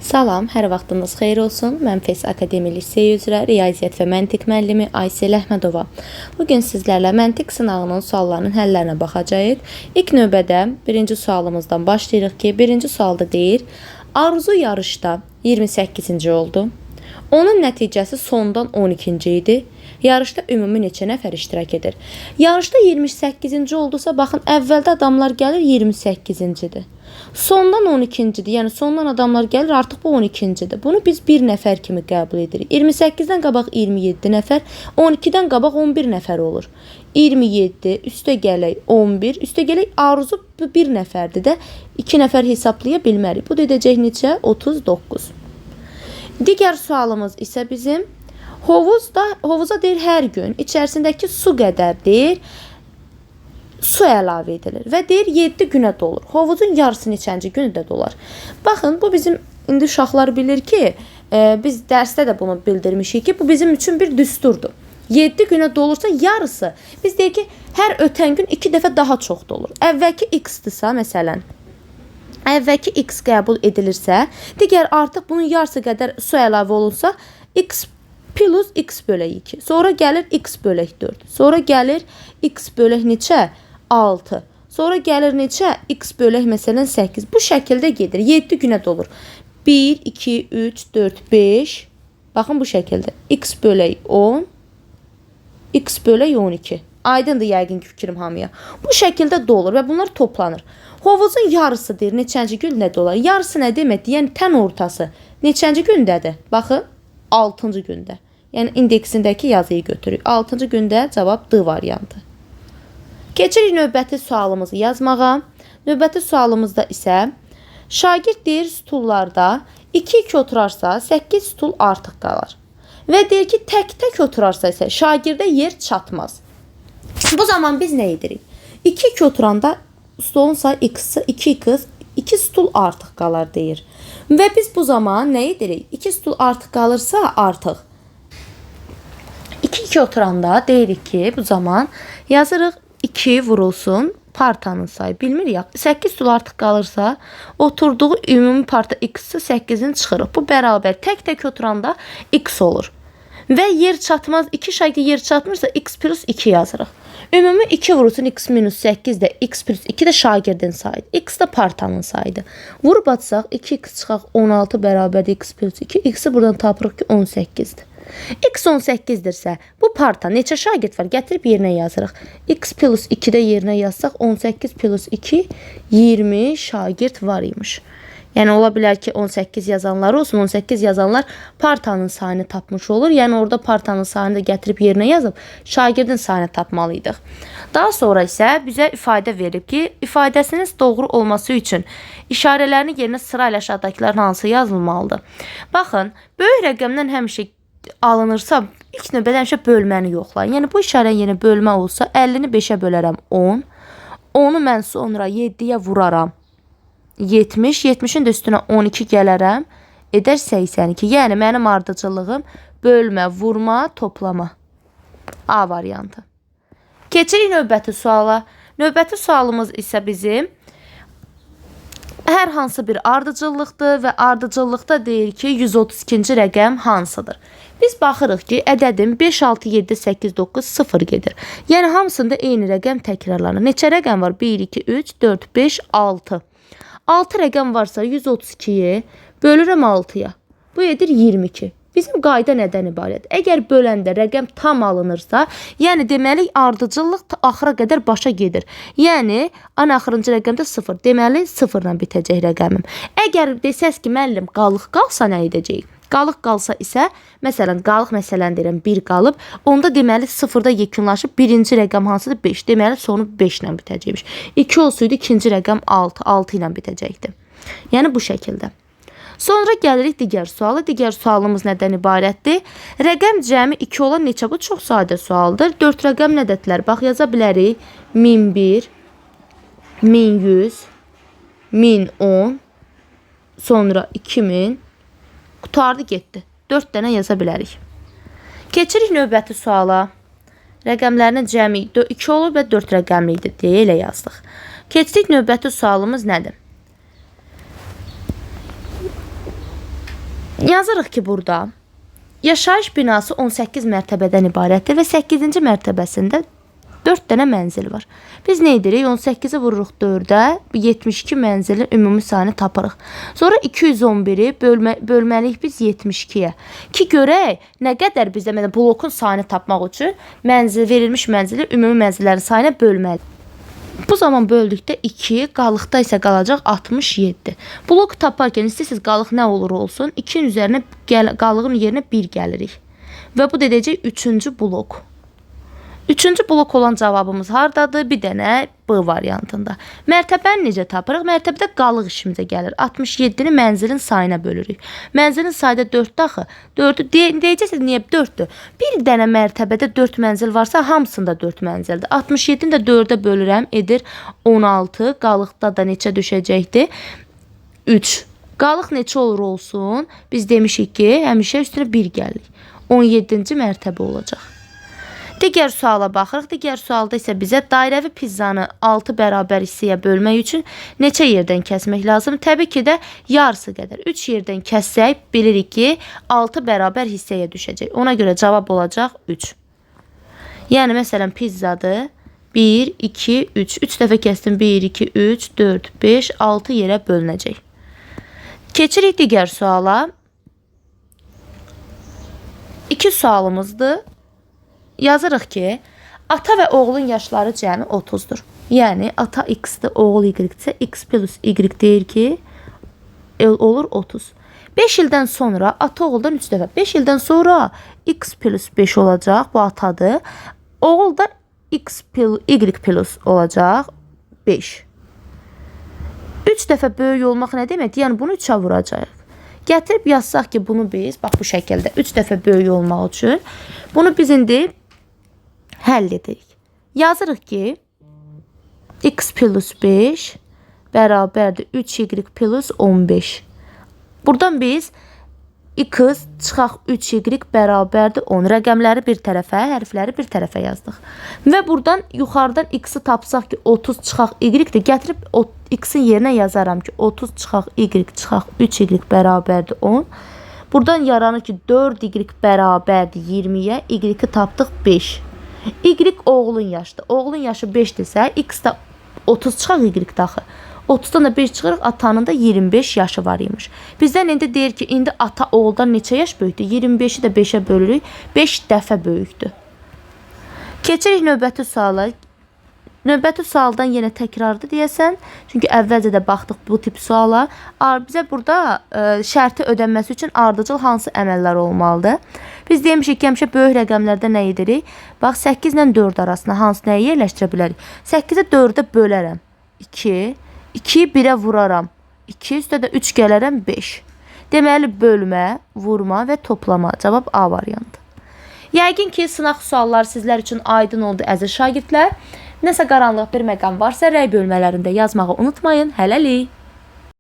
Salam, hər vaxtınız xeyir olsun. Mən FES Akademi Liseyi üzrə riyaziyyat və məntiq müəllimi Aysel Əhmədova. Bugün sizlərlə məntiq sınağının suallarının həllərinə baxacağıq. İlk növbədə birinci sualımızdan başlayırıq ki, birinci sualda deyir, Arzu yarışda 28-ci oldu. Onun nəticəsi sondan 12-ci idi. Yarışda ümumi neçə nəfər iştirak edir? Yarışda 28-ci oldusa, baxın, əvvəldə adamlar gəlir 28-cidir. Sondan 12-cidir. Yəni sondan adamlar gəlir, artıq bu 12-cidir. Bunu biz bir nəfər kimi qəbul edirik. 28-dən qabaq 27 nəfər, 12-dən qabaq 11 nəfər olur. 27, üstə gələk 11, üstə gələk Arzu bu bir nəfərdir də. 2 nəfər hesablaya bilmərik. Bu da edəcək neçə? 39. Digər sualımız isə bizim hovuza deyir hər gün içərisindəki su qədər deyir su əlavə edilir və deyir 7 günə dolur. Hovuzun yarısı neçənci gündə dolar? Baxın, bu bizim indi uşaqlar bilir ki, biz dərsdə də bunu bildirmişik ki, bu bizim üçün bir düsturdur. 7 günə dolursa yarısı, biz deyək ki, hər ötən gün 2 dəfə daha çox dolur. Əvvəlki x-dirsə məsələn, əvvəlki x qəbul edilirsə, digər artıq bunun yarısı qədər su əlavə olunsa, x plus x bölək 2. Sonra gəlir x bölək 4. Sonra gəlir x bölək neçə? 6. Sonra gəlir neçə? X bölək məsələn 8. Bu şəkildə gedir. 7 günə dolur. 1, 2, 3, 4, 5. Baxın bu şəkildə. X bölək 10, x bölək 12. Aydındır yəqin ki fikrim hamıya. Bu şəkildə dolur və bunlar toplanır. Hovuzun yarısı deyir, neçənci gündə dolar? Yarısı nə deməkdir? Yəni tən ortası. Neçənci gündədir? Baxın, 6-cı gündə. Yəni indeksindəki yazıyı götürürük. 6-cı gündə cavab D variantı. Keçirik növbəti sualımızı yazmağa. Növbəti sualımızda isə şagird deyir stullarda 2-2 oturarsa 8 stul artıq qalar. Və deyir ki, tək-tək oturarsa isə şagirdə yer çatmaz. Bu zaman biz nə edirik? 2-2 oturanda stolun sayı x-sə 2x, 2 stul artıq qalar deyir. Və biz bu zaman nə edirik? 2 stul artıq qalırsa artıq. 2-2 oturanda deyirik ki, bu zaman yazırıq 2 vurulsun partanın sayı. Bilmirik. 8 stul artıq qalırsa oturduğu ümumi parta x-i 8-in çıxırıq. Bu bərabər tək-tək oturanda x olur. Və yer çatmaz, 2 şagirdə yer çatmırsa x plus 2 yazırıq. Ümumi 2 vurulsun x minus 8 də x plus 2 də şagirdin sayıdır. X də partanın sayıdır. Vurub atsaq 2x çıxaq 16 bərabərdir x plus 2. X-i buradan tapırıq ki 18-dir. X 18-dirsə bu parta neçə şagird var? Gətirib yerinə yazırıq. X plus 2 də yerinə yazsaq 18 plus 2 20 şagird var imiş. Yəni ola bilər ki 18 yazanlar olsun. 18 yazanlar partanın sayını tapmış olur. Yəni orada partanın sayını da gətirib yerinə yazıb şagirdin sayını tapmalıydıq. Daha sonra isə bizə ifadə verib ki, ifadəsiniz doğru olması üçün işarələrini yerinə sırayla aşağıdakıların hansı yazılmalıdır? Baxın, böyük rəqəmdən həmişə alınırsa, ilk növbədə həmişə bölməni yoxlayın. Yəni bu işarənin yerinə bölmə olsa 50-ni 5-ə bölərəm 10. 10-u mən sonra 7-yə vuraram. 70, 70-in də üstünə 12 gələrəm, edər 82. Yəni mənim ardıcıllığım bölmə, vurma, toplama. A variantı. Keçirik növbəti suala. Növbəti sualımız isə bizim hər hansı bir ardıcıllıqdır və ardıcıllıqda deyir ki, 132-ci rəqəm hansıdır? Biz baxırıq ki, ədədin 5, 6, 7, 8, 9, 0 gedir. Yəni hamısında eyni rəqəm təkrarlanır. Neçə rəqəm var? 1, 2, 3, 4, 5, 6. 6 rəqəm varsa 132-yi bölürəm 6-ya. Bu edir 22. Bizim qayda nədən ibarət? Əgər böləndə rəqəm tam alınırsa, yəni deməli ardıcıllıq axıra qədər başa gedir. Yəni ən axırıncı rəqəmdə 0. Deməli 0 ilə bitəcək rəqəmim. Əgər desəz ki, müəllim qalıq qalsa nə edəcəyik? Qalıq qalsa isə, məsələn, qalıq məsələn deyirəm 1 qalıb, onda deməli 0-da yekunlaşıb birinci rəqəm hansıdır? 5. Deməli sonu 5 ilə bitəcəkmiş. 2 olsaydı ikinci rəqəm 6, 6 ilə bitəcəkdi. Yəni bu şəkildə. Sonra gəlirik digər suala. Digər sualımız nədən ibarətdir? Rəqəm cəmi 2 olan neçə? Bu çox sadə sualdır. 4 rəqəm nədətlər? Bax, yaza bilərik. 1001, 1100, 1010, sonra 2000. Qutardı, getdi. 4 dənə yaza bilərik. Keçirik növbəti suala. Rəqəmlərinin cəmi 2 olub və 4 rəqəmli idi deyə elə yazdıq. Keçdik növbəti sualımız nədir? Yazırıq ki, burada yaşayış binası 18 mərtəbədən ibarətdir və 8-ci mərtəbəsində 4 dənə mənzil var. Biz nə edirik? 18-i vururuq 4-ə, 72 mənzilin ümumi sayını tapırıq. Sonra 211-i bölməliyik biz 72-yə. Ki görək nə qədər bizə məsələn blokun sayını tapmaq üçün mənzil verilmiş mənzili ümumi mənzillərin sayına bölməliyik. Bu zaman böldükdə 2, qalıqda isə qalacaq 67. Blok taparkən istəyirsiniz qalıq nə olur olsun, 2-nin üzərinə qalığın yerinə 1 gəlirik. Və bu da edəcək 3-cü blok. 3-cü blok olan cavabımız hardadır? Bir dənə B variantında. Mərtəbəni necə tapırıq? Mərtəbədə qalıq işimizə gəlir. 67-ni mənzilin sayına bölürük. Mənzilin sayı da 4-dür axı. 4-ü deyəcəksiniz niyə 4-dür? Bir dənə mərtəbədə 4 mənzil varsa hamısında 4 mənzildir. 67-ni də 4-ə bölürəm, edir 16. Qalıqda da neçə düşəcəkdir? 3. Qalıq neçə olur olsun? Biz demişik ki, həmişə üstünə 1 gəlirik. 17-ci mərtəbə olacaq. Digər suala baxırıq. Digər sualda isə bizə dairəvi pizzanı 6 bərabər hissəyə bölmək üçün neçə yerdən kəsmək lazım? Təbii ki də yarısı qədər. 3 yerdən kəssək bilirik ki 6 bərabər hissəyə düşəcək. Ona görə cavab olacaq 3. Yəni məsələn pizzadır. 1, 2, 3. 3 dəfə kəsdim. 1, 2, 3, 4, 5, 6 yerə bölünəcək. Keçirik digər suala. 2 sualımızdır. Yazırıq ki, ata və oğlun yaşları cəmi 30-dur. Yəni, ata x-dir, oğul y-dirsə, x plus y deyir ki, olur 30. 5 ildən sonra ata oğuldan 3 dəfə. 5 ildən sonra x plus 5 olacaq, bu atadır. Oğul da x plus, y plus olacaq 5. 3 dəfə böyük olmaq nə deməkdir? Yəni, bunu 3-ə vuracağıq. Gətirib yazsaq ki, bunu biz, bax bu şəkildə 3 dəfə böyük olmaq üçün bunu biz indi həll edirik. Yazırıq ki, x plus 5 bərabərdir 3y plus 15. Buradan biz x çıxaq 3y bərabərdir 10. Rəqəmləri bir tərəfə, hərfləri bir tərəfə yazdıq. Və buradan yuxarıdan x-i tapsaq ki, 30 çıxaq y-dir. Gətirib x-in yerinə yazaram ki, 30 çıxaq y çıxaq 3y bərabərdir 10. Buradan yaranır ki, 4y bərabərdir 20-yə, y-i tapdıq 5. Y oğlun yaşıdır. Oğlun yaşı 5-dirsə, x də 30 çıxaq y-dir axı. 30-dan da 5 çıxırıq, atanın da 25 yaşı var imiş. Bizdən indi deyir ki, indi ata oğuldan neçə yaş böyükdür? 25-i də 5-ə bölürük, 5 dəfə böyükdür. Keçirik növbəti suala. Növbəti sualdan yenə təkrardır deyəsən. Çünki əvvəlcə də baxdıq bu tip suala. Bizə burada şərti ödənməsi üçün ardıcıl hansı əməllər olmalıdır? Biz demişik ki, həmişə böyük rəqəmlərdə nə edirik? Bax, 8 ilə 4 arasında hansı nəyi yerləşdirə bilərik? 8-i 4-ə bölərəm. 2, 2-yi 1-ə vuraram. 2, üstə də 3 gələrəm 5. Deməli, bölmə, vurma və toplama. Cavab A variantı. Yəqin ki, sınaq sualları sizlər üçün aydın oldu, əziz şagirdlər. Nəsə qaranlıq bir məqam varsa, rəy bölmələrində yazmağı unutmayın. Hələlik.